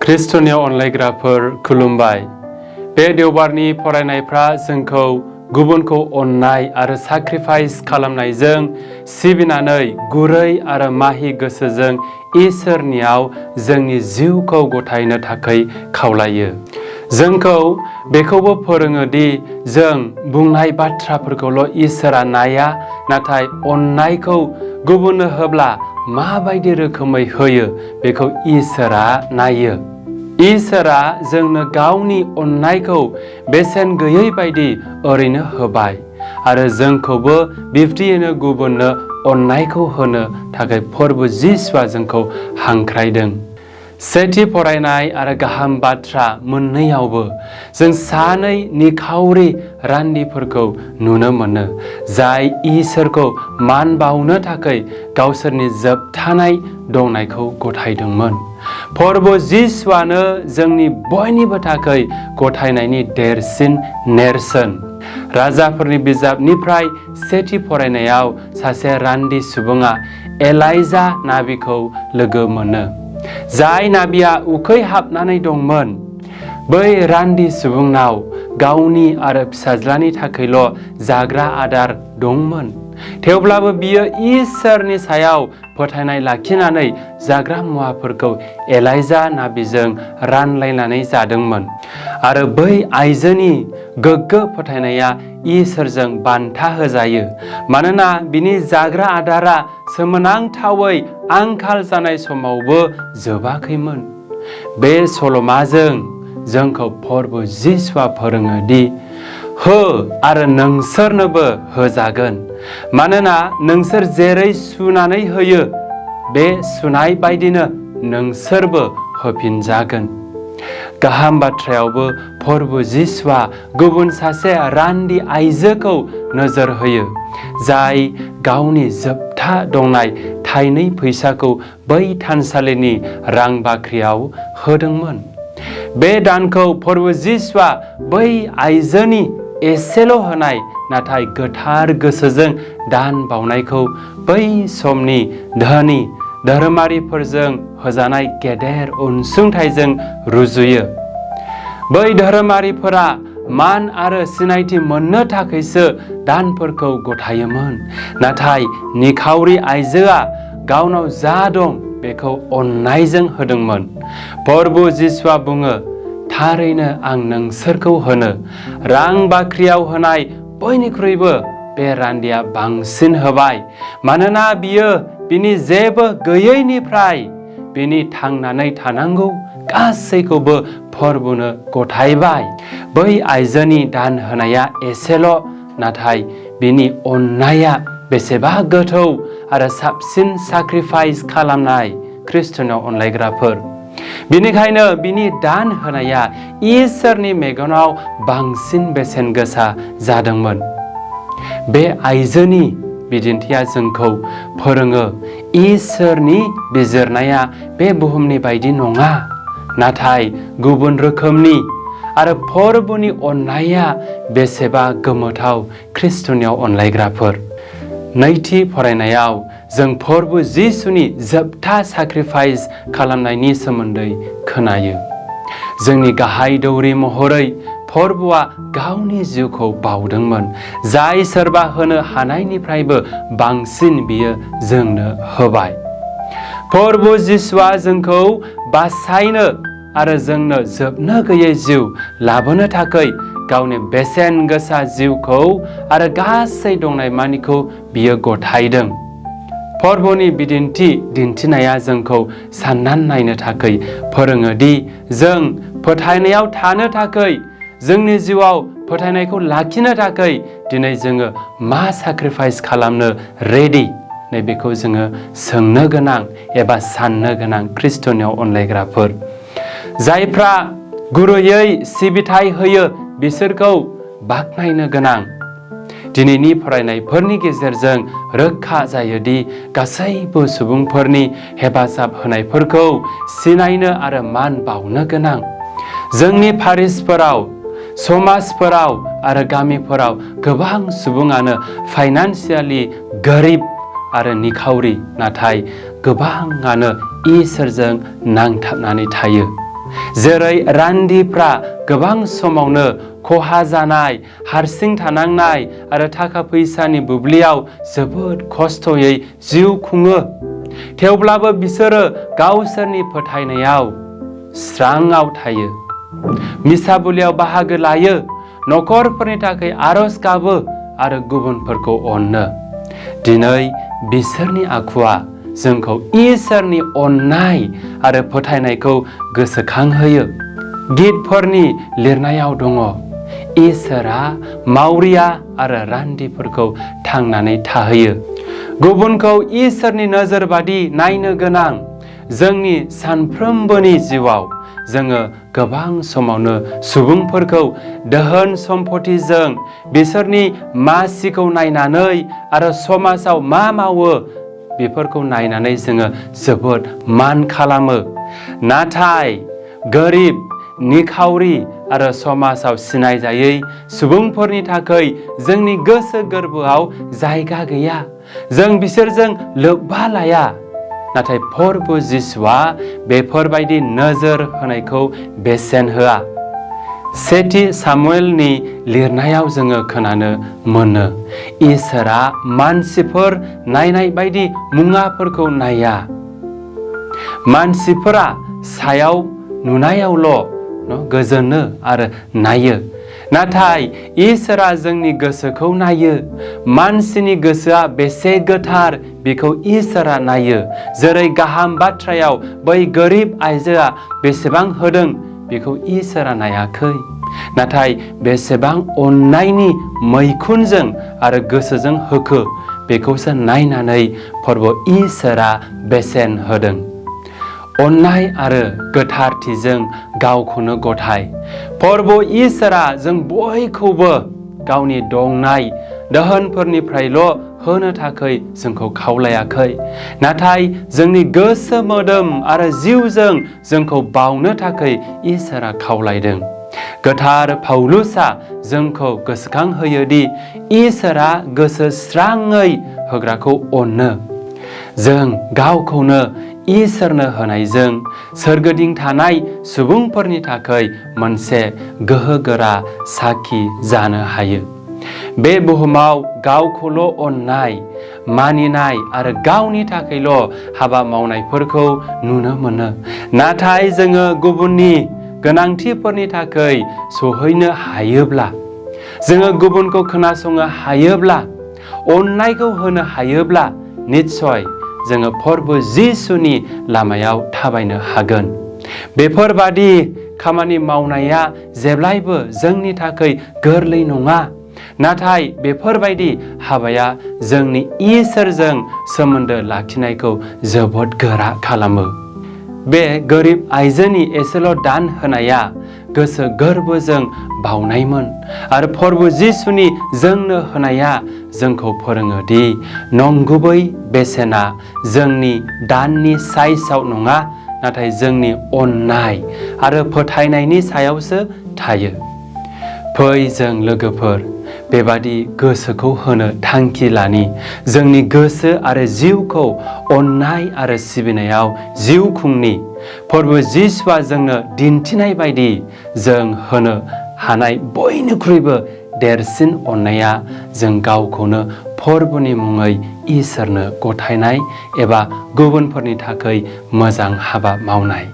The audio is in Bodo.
ख्रिस्ट'नियाव अनलायग्राफोर खुलुमबाय। बे देवबारनि फरायनायफ्रा जोंखौ गुबुनखौ अननाय आरो साक्रिफाइस खालामनायजों सिबिनानै गुरै आरो माहि गोसोजों इसोरनियाव जोंनि जिउखौ गथायनो थाखाय खावलायो। जोंखौ बेखौबो फोरोङो दि जों बुंनाय बाथ्राफोरखौल' इसोरा नाया, नाथाय अननायखौ गुबुननो होब्ला माबायदि रोखोमै होयो बेखौ इसोरा नायो। इसोरा जोंनो गावनि अननायखौ बेसेन गैयै बायदि ओरैनो होबाय आरो जोंखौबो बिब्दियैनो गुबुननो अननायखौ होनो थाखाय प्रभु जिसुआ जोंखौ हांख्रायदों। सेथि फरायनाय आरो गाहाम बाथ्रा मोननैयावबो जों सानै निखावरि रान्दिफोरखौ नुनो मोनो, जाय इसोरखौ मान बावनो थाखाय गावसोरनि जोबथानाय दंनायखौ गथायदोंमोन। प्रभु जिसुआनो जोंनि बयनिबो थाखाय गथायनायनि देरसिन नेरसोन। राजाफोरनि बिजाबनिफ्राय सेथि फरायनायाव सासे रान्दि सुबुङा एलाइजा नाबिखौ लोगो मोनो, जाय नाबिया उखैहाबनानै दंमोन। बै रान्दि सुबुंनाव गावनि आरो फिसाज्लानि थाखायल' जाग्रा आदार दंमोन, थेवब्लाबो बियो इसोरनि सायाव फोथायनाय लाखिनानै जाग्रा मुवाफोरखौ एलाइजा नाबिजों रानलायनानै जादोंमोन आरो बै आइजोनि गोग्गो फोथायनाया इसोरजों बान्था होजायो, मानोना बिनि जाग्रा आदारा सोमोनांथावै आंखाल जानाय समावबो जोबाखैमोन। बे सल'माजों जोंखौ प्रभु जिसुआ फोरोङो दि हो आरो नोंसोरनोबो होजागोन, मानोना नोंसोर जेरै सुनानै होयो बे सुनाय बायदिनो नोंसोरबो होफिनजागोन। गाहाम बाथ्रायावबो प्रभु जिसुआ गुबुन सासे रान्दि आइजोखौ नोजोर होयो, जाय गावनि जोबथा दंनाय थाइनै फैसाखौ बै थानसालिनि रां बाख्रियाव होदोंमोन। बे दानखौ प्रभु जिसुआ बै आइजोनि एसेल' होनाय नाथाय गोथार गोसोजों दान बावनायखौ बै समनि धोनि धोरोमारिफोरजों होजानाय गेदेर अनसुंथाइजों रुजुयो। बै धोरोमारिफोरा मान आरो सिनायथि मोननो थाखायसो दानफोरखौ गथायोमोन, नाथाय निखावरि आइजोआ गावनाव जा दं बेखौ अननायजों होदोंमोन। प्रभु जिसुआ बुङो, थारैनो आं नोंसोरखौ होनो, रां बाख्रियाव होनाय बयनिख्रुइबो बे रान्दिया बांसिन होबाय, मानोना बियो बिनि जेबो गैयैनिफ्राय बिनि थांनानै थानांगौ गासैखौबो प्रभुनो गथायबाय। बै आइजोनि दान होनाया एसेल', नाथाय बिनि अननाया बेसेबा गोथौ आरो साबसिन साक्रिफाइस खालामनाय। ख्रिस्ट'नियाव अनलायग्राफोर, बिनिखायनो बिनि दान होनाया इसोरनि मेगनाव बांसिन बेसेन गोसा जादोंमोन। बे आइजोनि बिदिन्थिया जोंखौ फोरोङो इसोरनि बिजिरनाया बे बुहुमनि बायदि नङा, नाथाय गुबुन रोखोमनि, आरो प्रभुनि अननाया बेसेबा गोमोथाव। ख्रिस्ट'नियाव अनलायग्राफोर, नैथि फरायनायाव जों प्रभु जिसुनि जोबथा साक्रिफाइस खालामनायनि सोमोन्दै खोनायो। जोंनि गाहाय दौरि महरै प्रभुआ गावनि जिउखौ बावदोंमोन, जाय सोरबा होनो हानायनिफ्रायबो बांसिन बियो जोंनो होबाय। प्रभु जिसुआ जोंखौ बासायनो आरो जोंनो जोबनो गैयै जिउ लाबोनो थाखाय गावनि बेसेन गोसा जिउखौ आरो गासै दंनाय मानिखौ बियो गथायदों। प्रभुनि बिदिन्थि दिन्थिनाया जोंखौ साननानै नायनो थाखाय फोरोङो दि जों फोथायनायाव थानो थाखाय, जोंनि जिउआव फोथायनायखौ लाखिनो थाखाय दिनै जोङो मा साक्रिफाइस खालामनो रेडि, नैबेखौ जोङो सोंनो गोनां एबा साननो गोनां। ख्रिस्ट'नियाव अनलायग्राफोर, जायफ्रा गुरैयै सिबिथाय होयो बिसोरखौ बाख्नायनो गोनां। दिनैनि फरायनायफोरनि गेजेरजों रोखा जायोदि गासैबो सुबुंफोरनि हेफाजाब होनायफोरखौ सिनायनो आरो मान बावनो गोनां। जोंनि पारिसफोराव, समाजफोराव आरो गामिफोराव गोबां सुबुङानो फाइनान्सियेलि गोरिब आरो निखावरि, नाथाय गोबाङानो इसोरजों नांथाबनानै थायो। जेरै रान्दिफ्रा गोबां समावनो खहा जानाय, हारसिं थानांनाय आरो थाखा फैसानि बुब्लियाव जोबोद खस्थ'यै जिउ खुङो। थेवब्लाबो बिसोरो गावसोरनि फोथायनायाव स्राङाव थायो, मिसाबुलियाव बाहागो लायो, नखरफोरनि थाखाय आरज गाबो आरो गुबुनफोरखौ अनो। दिनै बिसोरनि आखुआ जोंखौ इसोरनि अननाय आरो फोथायनायखौ गोसोखांहोयो। गितफोरनि लिरनायाव दङ, इसोरा मावरिया आरो रान्दिफोरखौ थांनानै थाहोयो। गुबुनखौ इसोरनि नोजोर बादि नायनो गोनां जोंनि सानफ्रोमबोनि जिउआव जोङो गोबां समावनो सुबुंफोरखौ दोहोन सम्पथिजों, बिसोरनि मासिखौ नायनानै आरो समाजाव मा मावो बेफोरखौ नायनानै जोङो जोबोद मान खालामो। नाथाय गोरिब, निखावरि आरो समाजाव सिनायजायै सुबुंफोरनि थाखाय जोंनि गोसो गोरबोआव जायगा गैया। जों बिसोरजों लोब्बा लाया। नाथाय प्रभु जिसुआ बेफोरबायदि नोजोर होनायखौ बेसेन होआ। सेथि सामुएलनि लिरनायाव जोङो खोनानो मोनो, इसोरा मानसिफोर नायनाय बायदि मुवाफोरखौ नाया। मानसिफोरा सायाव नुनायावल' गोजोनो आरो नायो, नाथाय इसोरा जोंनि गोसोखौ नायो। मानसिनि गोसोआ बेसे गोथार बेखौ इसोरा नायो। जेरै गाहाम बाथ्रायाव बै गोरिब आइजोआ बेसेबां होदों बेखौ इसोरा नायाखै, नाथाय बेसेबां अननायनि मैखुनजों आरो गोसोजों होखो बेखौसो नायनानै प्रभु इसोरा बेसेन होदों। अननाय आरो गोथारथिजों गावखौनो गथाय। प्रभु इसोरा जों बयखौबो गावनि दंनाय दोहोनफोरनिफ्रायल' होनो थाखाय जोंखौ खावलायाखै, नाथाय जोंनि गोसो मोदोम आरो जिउजों जोंखौ बावनो थाखाय इसोरा खावलायदों। गोथार पाउलुसआ जोंखौ गोसोखांहोयोदि इसोरा गोसो स्राङै होग्राखौ अनो। जों गावखौनो इसोरनो होनायजों सोरगिदिं थानाय सुबुंफोरनि थाखाय मोनसे गोहोगोरा साखि जानो हायो। बे बुहुमाव गावखौल' अननाय, मानिनाय आरो गावनि थाखायल' हाबा मावनायफोरखौ नुनो मोनो। नाथाय जोङो गुबुननि गोनांथिफोरनि थाखाय सहैनो हायोब्ला, जोङो गुबुनखौ खोनासंनो हायोब्ला, अननायखौ होनो हायोब्ला, निस्सय जोङो प्रभु जिसुनि लामायाव थाबायनो हागोन। बेफोरबादि खामानि मावनाया जेब्लायबो जोंनि थाखाय गोरलै नङा, नाथाय बेफोरबायदि हाबाया जोंनि इसोरजों सोमोन्दो लाखिनायखौ जोबोद गोरा खालामो। बे गोरिब आइजोनि एसेल' दान होनाया गोसो गोरबोजों बावनायमोन आरो प्रभु जिसुनि जोंनो होनाया जोंखौ फोरोङोदि नंगुबै बेसेना जोंनि दाननि साइजआव नङा, नाथाय जोंनि अननाय आरो फोथायनायनि सायावसो थायो। फै जों लोगोफोर बेबादि गोसोखौ होनो थांखि लानि, जोंनि गोसो आरो जिउखौ अननाय आरो सिबिनायाव जिउ खुंनि। प्रभु जिसुआ जोंनो दिन्थिनाय बायदि जों होनो हानाय बयनिख्रुइबो देरसिन अननाया जों गावखौनो प्रभुनि मुङै इसोरनो गथायनाय एबा गुबुनफोरनि थाखाय मोजां हाबा मावनाय।